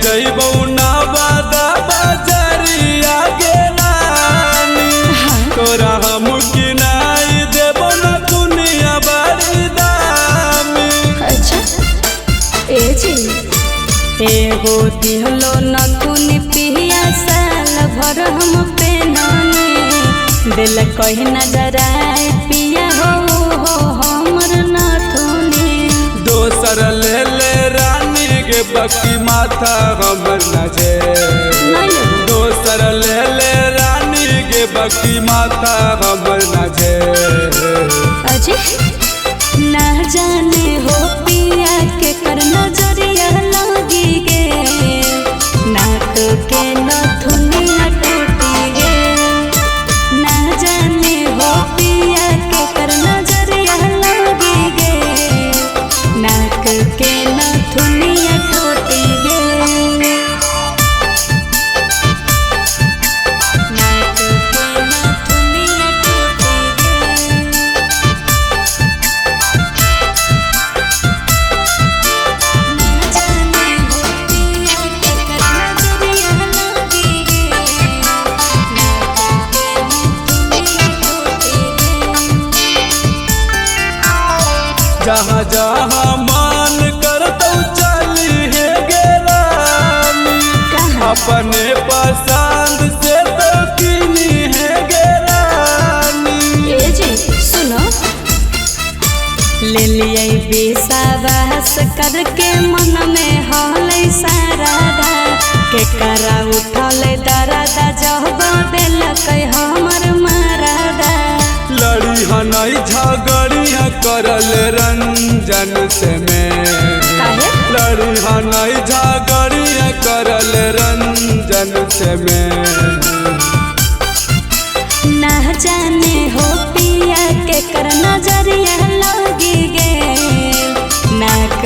जइबौ ना बादा बाजरिया गे रानी। तोरा हम किनाई देबो ना दुनिया बड़ी दामी। अच्छा ए जी एगो दिहलो नथुनी पिया साल भर हम पेननी दिल कही नजर आए पिया हो हो हमर नथुनी। दोसर ले ले रानी गे बकी माथा हमर नजे। दोसर ले ले रानी गे बकी माथा हमर नजे। अजी ना जाने हो पिया के कर नजरिया लगी गे नाक के नथुनिया टूटी गे। ना जाने हो पिया के कर नजरिया लगी गे नाक के नथुनिया टूटी गे। नाक के नथुनिया टूटी गे। ना जाने हो पिया के कर नजरिया लगी गे नाक के नथुनिया टूटी गे। जहाँ जहाँ मन करतौ चली हे गे रानी। अपने पसंद से तो किनी है गे रानी। ए जी सुनो ले लियै विश्वास करके मन में हलै सारादा के करा उठल दरादा जब देलकै हमर मारादा। लड़ी हनई झगड़ी करल रंजन से में। काहे? लड़ी हनई झगड़ी करल रंजन से में। ना जाने हो पिया के कर नजरिया लगी गे नाक